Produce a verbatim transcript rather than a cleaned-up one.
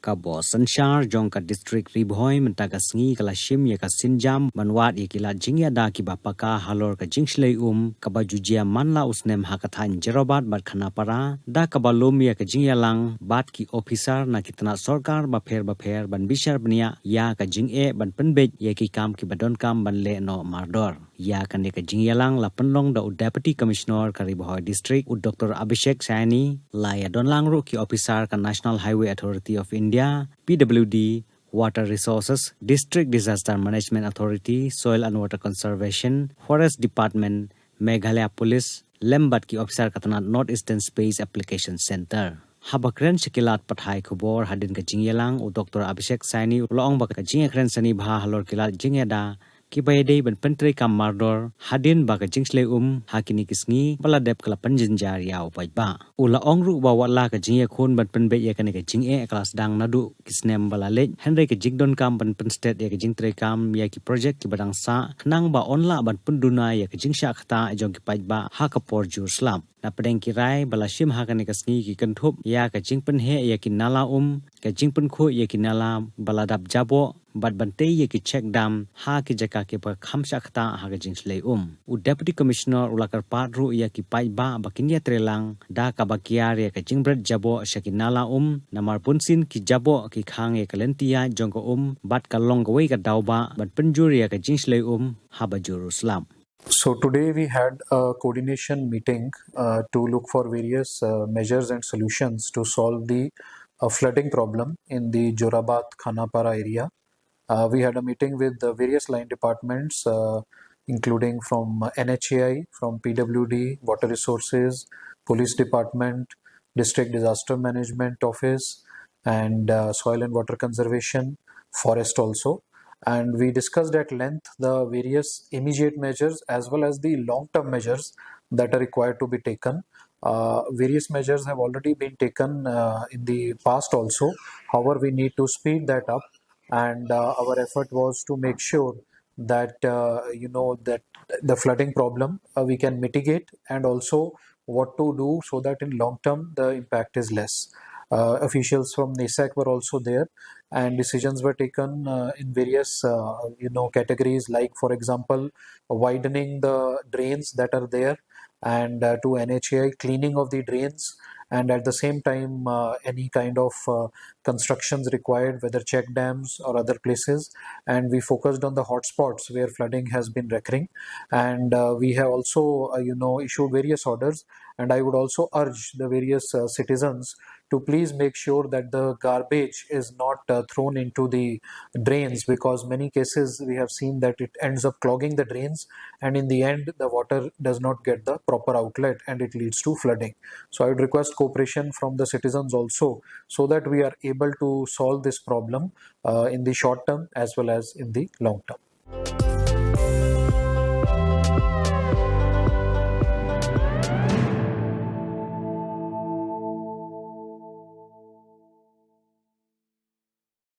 Ka bor synshar jong ka district Ri Bhoi mynta ka sngi ka la shim ïa ka sienjam ban wad ïa ki lad jingïada kiba paka halor ka jingshlei um kaba ju jia man la u snem ha ka thaiñ Jorabat bad Khanapara, da kaba lum ïa ka jingïalang bad ki ophisar na ki tnat sorkar bapher bapher ban bishar bniah ïa ka jingeh ban pynbeit ïa ki kam kiba donkam ban leh noh mardor. Ïa kane ka jingïalang la pynlong da u Deputy Commissioner ka Ri Bhoi District, u Doctor Abhishek Saini, la ïadonlang ruh ki ophisar ka National Highway Authority of India, P W D, Water Resources, District Disaster Management Authority, Soil and Water Conservation, Forest Department, Meghalaya Police, lem bad ki ophisar ka tnat North Eastern Space Application Centre. Haba kren sha ki lad pathai khubor hadien ka jingïalang, u Doctor Abhishek Saini u la ong ba ka jingïakren sani bha halor ki lad jingïada kiba ïadei ban pyntreikam mardor hadien ba ka jingshlei um ha kine ki sngi ba la dep ka la pynjynjar ïa u paidbah. U la ong ruh ba wat la ka jingïakhun ban pynbeit ïa kane ka jingeh ka la sdang naduh ki snem ba la leit, hynrei ka jingdonkam ban pynstet ïa ka jingtreikam ïa ki projek kiba dang sah khnang ba yn lah ban pynduna ïa ka jingshah ktah jong ki paidbah ha ka por jur slap. Na pdeng ki rai ba la shim ha kane ka sngi ki kynthup ïa ka jingpynheh ïa ki nala um, ka jingpynkhuid ïa ki nala ba la dap jaboh, bad ban tei ïa ki check dam ha ki jaka kiba kham shah ktah ha ka jingshlei um. U Deputy Commissioner u la kyrpad ruh ïa ki paidbah ba kin ïatreilang da kaba kiar ïa ka jingbret jaboh sha ki nala um, namar bunsien ki jaboh ki khang ïa ka lynti ïaid jong ka um bad ka long kawei ka daw ba ban pynjur ïa ka jingshlei um haba jur u slap. So today we had a coordination meeting uh, to look for various uh, measures and solutions to solve the uh, flooding problem in the Jorabat Khanapara area. Uh, we had a meeting with the various line departments, uh, including from uh, N H A I, from P W D, Water Resources, Police Department, District Disaster Management Office, and uh, Soil and Water Conservation, Forest also. And we discussed at length the various immediate measures as well as the long term measures that are required to be taken. Uh, various measures have already been taken uh, in the past also. However, we need to speed that up, and uh, our effort was to make sure that uh, you know that the flooding problem uh, we can mitigate, and also what to do so that in long term the impact is less. Uh, officials from NESAC were also there, and decisions were taken uh, in various uh, you know categories, like, for example, widening the drains that are there, and uh, to N H A I, cleaning of the drains, and at the same time uh, any kind of uh, constructions required, whether check dams or other places. And we focused on the hotspots where flooding has been recurring, and uh, we have also uh, you know issued various orders. And I would also urge the various uh, citizens to please make sure that the garbage is not uh, thrown into the drains, because many cases we have seen that it ends up clogging the drains, and in the end the water does not get the proper outlet and it leads to flooding. So I would request cooperation from the citizens also, so that we are able to solve this problem uh, in the short term as well as in the long term.